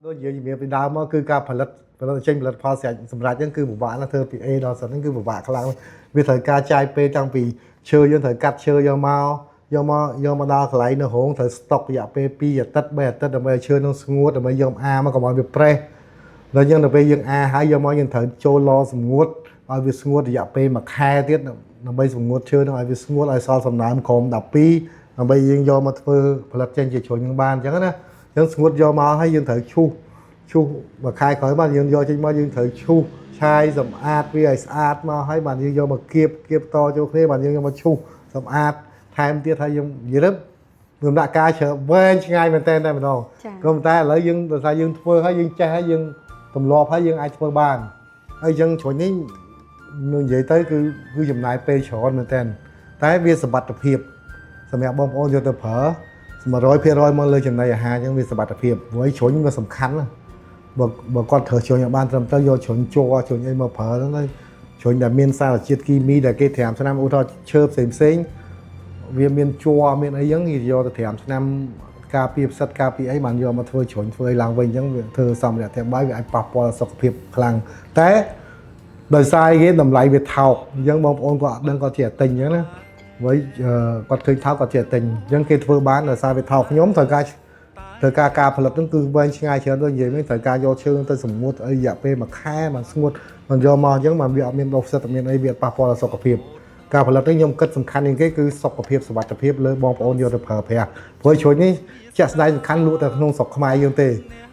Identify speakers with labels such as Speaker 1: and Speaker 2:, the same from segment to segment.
Speaker 1: ដូចនិយាយជំរាបពីដើមមកគឺការផលិតផលិតចេញផលិតផលស្រេចសម្រាប់ហ្នឹងគឺពិបាកណាស់ធ្វើពី A ដល់ Z ហ្នឹងគឺពិបាកខ្លាំងវាត្រូវការចាយពេលតាំងពីឈើយើងត្រូវកាត់ឈើយកមកយកមកយកមកដល់កន្លែងនៅរោងត្រូវស្តុករយៈពេល2អាទិត្យ3អាទិត្យដើម្បីឲ្យឈើនឹងស្ងួតដើម្បីយកអាមកកុំឲ្យវាប្រេះដល់យើងដល់ពេលយើងអាហើយយកមកយើងត្រូវចូលឡសម្ងួតឲ្យវាស្ងួតរយៈពេល1ខែទៀតដើម្បីសម្ងួតឈើនឹងឲ្យវាស្ងួតឲ្យសល់សំណើមក្រោម12ដើម្បីយើងយកមកធ្វើផលិតចេញជាជ្រុញនឹងបានអញ្ចឹងណាអញ្ចឹងស្ងួតយកមកហើយយើងត្រូវឈូសឈូសមួយខែក្រោយមកយើងយកចេញមកយើងត្រូវឈូសឆាយសម្អាតវាឲ្យស្អាតមកហើយបានយើងយកមកគៀបគៀបតចូលគ្នាបានយើងយកមកឈូសសម្អាតថែមទៀតហើយយើងនិយាយទៅដំណាក់កាលច្រើនវែងឆ្ងាយមែនតើតែម្ដង
Speaker 2: ចា៎
Speaker 1: ក៏ប៉ុន្តែឥឡូវយើងដោយសារយើងធ្វើហើយយើងចេះហើយយើងទម្លាប់ហើយយើងអាចធ្វើបានហើយអញ្ចឹងជ្រុញនេះនឹងនិយាយទៅគឺចំណាយពេលច្រើនមែនតើតែវាសុវត្ថិភាពសម្រាប់បងប្អូនយកទៅប្រើ100%មកលើចំណីអាហារអញ្ចឹងវាសុវត្ថិភាពព្រោះឯជ្រុញវាសំខាន់ណាស់បើគាត់ត្រូវជ្រុញឲ្យបានត្រឹមត្រូវយកជ្រុញជ័រជ្រុញអីមកប្រើហ្នឹងទៅជ្រុញដែលមានសារជាតិគីមីដែលគេត្រាំថ្នាំឧទាហរណ៍ឈើផ្សេងផ្សេងៗវាមានជ័រមានអីចឹងគេយកទៅត្រាំថ្នាំការពារផ្សិតការពារអីបានយកមកធ្វើជ្រុញធ្វើអីឡើងវិញអញ្ចឹងវាធ្វើសម្ភារៈផ្ទះបាយវាអាចប៉ះពាល់សុខភាពខ្លាំងតែដោយសារអីគេតម្លៃវាថោកអញ្ចឹងបងប្អូនគាត់អត់ដឹងគាត់ជាទិញអញ្ចឹងណាព្រោះគាត់ឃើញថោកគាត់ជាទិញអញ្ចឹងគេធ្វើបានដោយសារវាថោកខ្ញុំត្រូវការត្រូវការការផលិតហ្នឹងគឺវែងឆ្ងាយច្រើនដូចនិយាយមិញត្រូវការយកឈើទៅសម្ងួតអីរយៈពេលមួយខែបានស្ងួតបានយកមកអញ្ចឹងបានវាអត់មានដុះផ្សិតអត់មានអីវាអត់ប៉ះពាល់ដល់សុខភាពការផលិតនេះខ្ញុំគិតសំខាន់ជាងគេគឺសុខភាពសុវត្ថិភាពលើបងប្អូនយកទៅប្រើប្រាស់ព្រោះជ្រុញនេះជាក់ស្ដែងសំខាន់លក់តែក្នុងស្រុកខ្មែរយើងទេ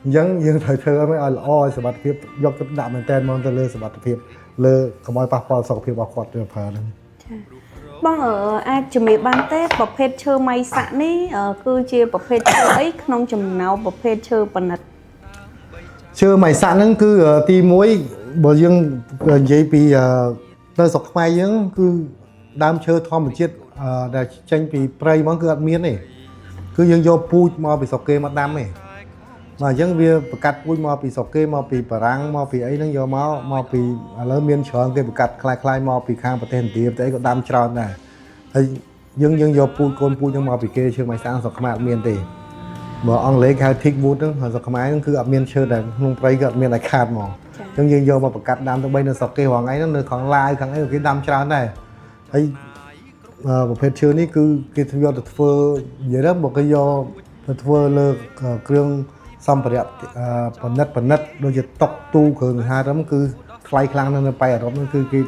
Speaker 1: អញ្ចឹងយើងត្រូវធ្វើឲ្យល្អឲ្យសុវត្ថិភាពយកទៅដាក់មែនតើមកទៅលើសុវត្ថិភាពលើកុំឲ្យប៉ះពាល់សុខភាពរបស់គាត់ទៅប្រើហ្នឹង
Speaker 2: ចាបងអាចជំរាបបានទេប្រភេទឈើម៉ៃសាក់នេះគឺជាប្រភេទឈើអីក្នុងចំណោមប្រភេទឈើប៉និត
Speaker 1: ឈើម៉ៃសាក់ហ្នឹងគឺទី1បើយើងនិយាយពីនៅស្រុកខ្មែរយើងគឺដើមឈើធម្មជាតិដែលចេញពីព្រៃហ្មងគឺអត់មានទេគឺយើងយកពូជមកពីស្រុកគេមកដាំទេបាទអញ្ចឹងវាប្រកាត់ពូជមកពីស្រុកគេមកពីបារាំងមកពីអីហ្នឹងយកមកមកពីឥឡូវមានច្រើនគេប្រកាត់คล้ายៗមកពីខាងប្រទេសឥណ្ឌាប្រទេសអីក៏ដាំច្រើនដែរហើយយើងយើងយកពូជកូនពូជហ្នឹងមកពីគេឈើម៉ៃសាក់ស្រុកខ្មែរអត់មានទេ បើអង់គ្លេសគេហៅ teak wood ហ្នឹងហើយស្រុកខ្មែរហ្នឹងគឺអត់មានឈើដែលក្នុងព្រៃគឺអត់មានតែខាតហ្មងអញ្ចឹងយើងយកមកបង្កាត់ដាំទៅបីនៅស្រុកគេរាល់ថ្ងៃហ្នឹងនៅខាងឡាវខាងអីគេដាំច្រើនដែរហើយប្រភេទឈើនេះគឺគេធ្វើយកទៅធ្វើនិយាយទៅមកគេយកទៅធ្វើលើគ្រឿងសម្ភារៈផលិតផលិតដូចជាតុកទូគ្រឿងអាហារហ្នឹងគឺថ្លៃខ្លាំងណាស់នៅប៉ៃអឺរ៉ុបហ្នឹងគឺគេ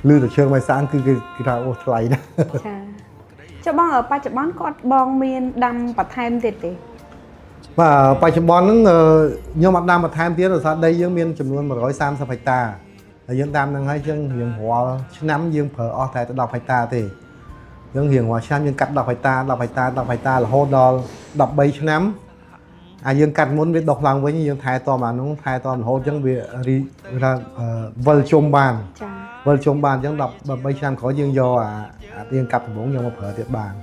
Speaker 1: ឮតែឈើម៉ៃសានគឺគេគេថាអូថ្លៃណាស់
Speaker 2: ចាចុះបងបច្ចុប្បន្នគាត់បងមានដាំបន្ថែមទៀតទេ
Speaker 1: បាទបច្ចុប្បន្នហ្នឹងខ្ញុំអត់ដាំបន្ថែមទៀតដោយសារដីយើងមានចំនួន130ហិកតាហើយយើងដាំហ្នឹងហើយយើងរៀងរាល់ឆ្នាំយើងប្រើអស់តែ10ហិកតាទេយើងរៀងរាល់ឆ្នាំយើងកាត់10ហិកតា10ហិកតា10ហិកតារហូតដល់13ឆ្នាំអាយើងកាត់មុនវាដុះឡើងវិញយើងថែទាំអានោះថែទាំរហូតអញ្ចឹងវារីគេថាវិលជុំបាន
Speaker 2: ចា
Speaker 1: វិលជុំបានអញ្ចឹង10 13ឆ្នាំក្រោយយើងយកអាអាទៀងកាប់ដំបងយកមកប្រើទៀតបាន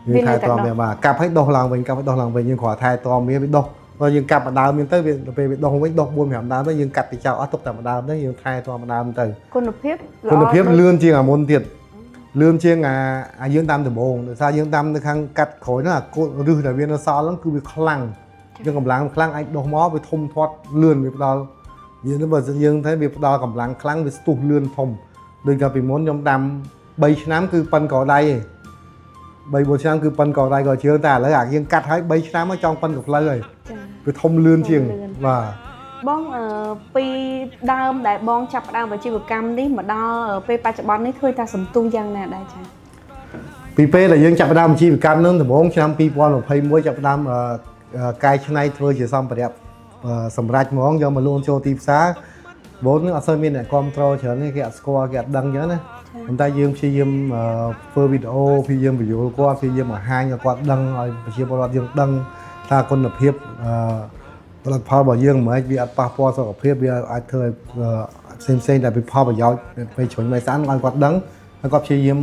Speaker 1: យើងថែទាំវាបាទកាប់ឲ្យដុះឡើងវិញកាប់ឲ្យដុះឡើងវិញយើងគ្រាន់ថែទាំវាវាដុះបើយើងកាប់ម្ដើមយើងទៅវាដល់ពេលវាដុះវិញដុះ4 5ដើមទៅយើងកាត់ទៅចោលអស់ទុកតែម្ដើមទៅយើងថែទាំម្ដើមទៅ
Speaker 2: គុណភាពល្អ
Speaker 1: គុណភាព
Speaker 2: ដូច
Speaker 1: លឿនជាងអាមុនទៀតលឿនជាងអាអាយើងដាំដំបងដោយសារយើងដាំនៅខាងកាត់ក្រោយហ្នឹងអាគល់រឹសដែលវានៅសល់ហ្នឹងគឺវាខ្លាំងយើងកម្លាំងខ្លាំងអាចដុះមកវាធំធាត់លឿនវាផ្ដល់យើងនេះបើយើងthấyវាផ្ដល់កម្លាំងខ្លាំងវាស្ទុះលឿនធំដូចកាលពីមុនខ្ញុំដាំ3ឆ្នាំគឺប៉ិនកដៃឯង3 4ឆ្នាំគឺប៉ិនកដៃក៏ជឿតែឥឡូវអាយើងកាត់ហើយ3ឆ្នាំមកចង់ប៉ិនកផ្លូវហើយ
Speaker 2: ចា
Speaker 1: វាធំលឿនជាង
Speaker 2: ធំលឿន
Speaker 1: បាទ
Speaker 2: បងពីដើមដែលបងចាប់ផ្ដើមអាជីវកម្មនេះមកដល់ពេលបច្ចុប្បន្ននេះឃើញថាសន្ទុះយ៉ាងណាដែរចា
Speaker 1: ពីពេលដែលយើងចាប់ផ្ដើមអាជីវកម្មនឹងដំបូងឆ្នាំ2021ចាប់ផ្ដើមកែច្នៃធ្វើជាសម្ភារៈសម្រាប់ហ្មងយកមកលក់ចូលទីផ្សារបងនឹងអត់សូវមានអ្នកគ្រប់គ្រងច្រើនទេគេអត់ស្គាល់គេអត់ដឹងអញ្ចឹងណាប៉ុន្តែយើងព្យាយាមធ្វើវីដេអូព្យាយាមបញ្យល់គាត់ព្យាយាមបង្ហាញឲ្យគាត់ដឹងឲ្យប្រជាពលរដ្ឋយើងដឹងថាគុណភាពផលិតផលរបស់យើងមិនមែនវាអត់ប៉ះពាល់សុខភាពវាអាចធ្វើឲ្យផ្សេងផ្សេងៗដែលពីផលប្រយោជន៍ពេលជ្រុញម៉ៃសានឲ្យគាត់ដឹងហើយគាត់ព្យាយាម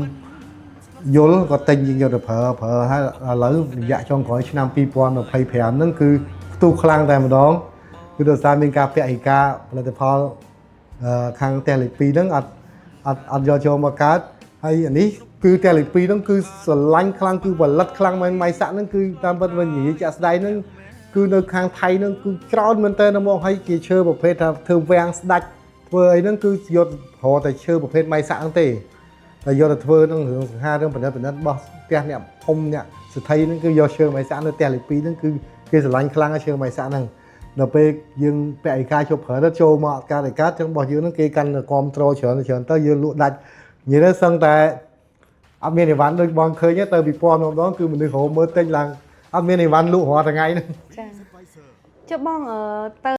Speaker 1: យល់ក៏ទិញយើងយកទៅប្រើប្រើហើយឥឡូវរយៈចុងក្រោយឆ្នាំ2025ហ្នឹងគឺផ្ទុះខ្លាំងតែម្ដងគឺដោយសារមានការពហិការផលិតផលខាងផ្ទះលេខ2ហ្នឹងអត់អត់អត់យកចូលមកកើតហើយអានេះគឺផ្ទះលេខ2ហ្នឹងគឺស្រឡាញ់ខ្លាំងគឺផលិតខ្លាំងមែនម៉ៃសាក់ហ្នឹងគឺតាមពិតវិញនិយាយជាក់ស្ដែងហ្នឹង គឺនៅខាងថៃហ្នឹងគឺច្រើនមែនតើហ្មងហើយជាឈើប្រភេទថាធ្វើវាំងស្ដាច់ធ្វើអីហ្នឹងគឺយករកតែឈើប្រភេទម៉ៃសាក់ហ្នឹងទេតែយកទៅធ្វើហ្នឹងរឿងសង្ហារឿងប្រណិតប្រណិតរបស់ផ្ទះអ្នកធំអ្នកសេដ្ឋីហ្នឹងគឺយកឈើម៉ៃសាក់នៅផ្ទះលេខ2ហ្នឹងគឺគេស្រឡាញ់ខ្លាំងឈើម៉ៃសាក់ហ្នឹងដល់ពេលយើងពហិការជប់ប្រើទៅចូលមកអត់កើតឯកើតចឹងរបស់យើងហ្នឹងគេកាន់តែគ្រប់ត្រូលច្រើនច្រើនទៅយើងលក់ដាច់និយាយទៅសឹងតែអត់មានអីវ៉ាន់ដូចបងឃើញទេទៅពិព័រណ៍ម្ដងគឺមនុស្សហៅមើលទិញឡើងអត់មានអីវ៉ាន់លក់រាល់ថ្ងៃហ្នឹង
Speaker 2: ចាចុះបងអឺទៅ